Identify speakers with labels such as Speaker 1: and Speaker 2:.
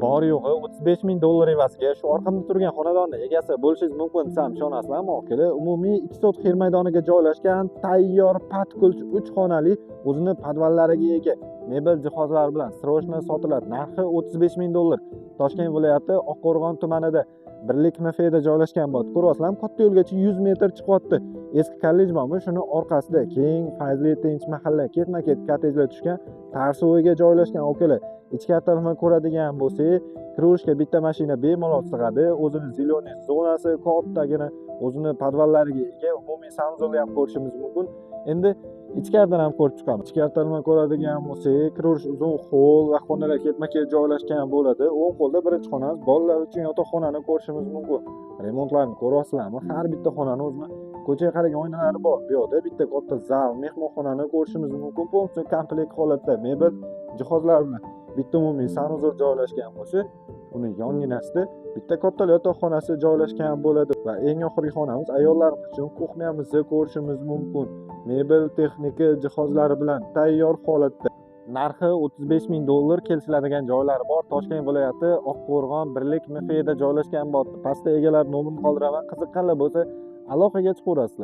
Speaker 1: Bor yo'g'i 35 ming dollar evaziga shu orqamda turgan xonadonni egasi bo'lishingiz mumkin desam, ishonasizlarmi, akalar? Umumiy 2 sotix yer maydoniga joylashgan, tayyor под ключ 3 xonali, o'zini podvallariga ega, mebel jihozlari bilan срочно sotiladi. Narxi 35 ming dollar. Toshkent viloyati, Oqqo'rg'on tumanida, Birlik MFda joylashgan bo'ladi. Ko'ryapsizlarmi, katta yo'lgacha 100 metr chiqyapti. Eski kollej bormi, shuni orqasida keng, fayzli, tinch mahalla, ketma ket kottejlar tushgan Tarsoviga joylashgan, akalar. Ichkari tarafini ko'radigan bo'lsak, kiraverishga bitta mashina bemalol sig'adi. O'zini зеленый zonasi kattagina, o'zini podvallariga ega, umumiy санузел ni ham ko'rishimiz mumkin. Endi ichkaridan ham ko'rib chiqamiz. Ichkari tarafini ko'radigan bo'lsak, kiraverish uzun xoll va xonalar ketma ket joylashgan bo'ladi. O'ng qo'lda birinchi xonamiz, bolalar uchun yotoqxonani ko'rishimiz mumkin. Remontlarni ko'ryapsizlarmi? Har bitta xonani o'zini ko'chaga qaragan oynalari bor. Bu yoqda bitta katta zal, mehmonxonani ko'rishimiz mumkin, полностью komplekt holatda, mebel jihozlar bilan. Bitta umumiy санузел joylashgan bo'lsa, uni yonginasida bitta katta yotoqxonasi joylashgan bo'ladi va eng oxirgi xonamiz ayollarimiz uchun кухня mizni ko'rishimiz mumkin, mebel, texnika jihozlari bilan tayyor holatda. Narxi 35 ming dollar, kelishiladigan joylari bor. Toshkent viloyati, Oqqo'rg'on, Birlik MFda joylashgan bo'ladi. Pastda egalar nomerini qoldiraman, qiziqqanlar bo'lsa, aloqaga chiqaverasizlar.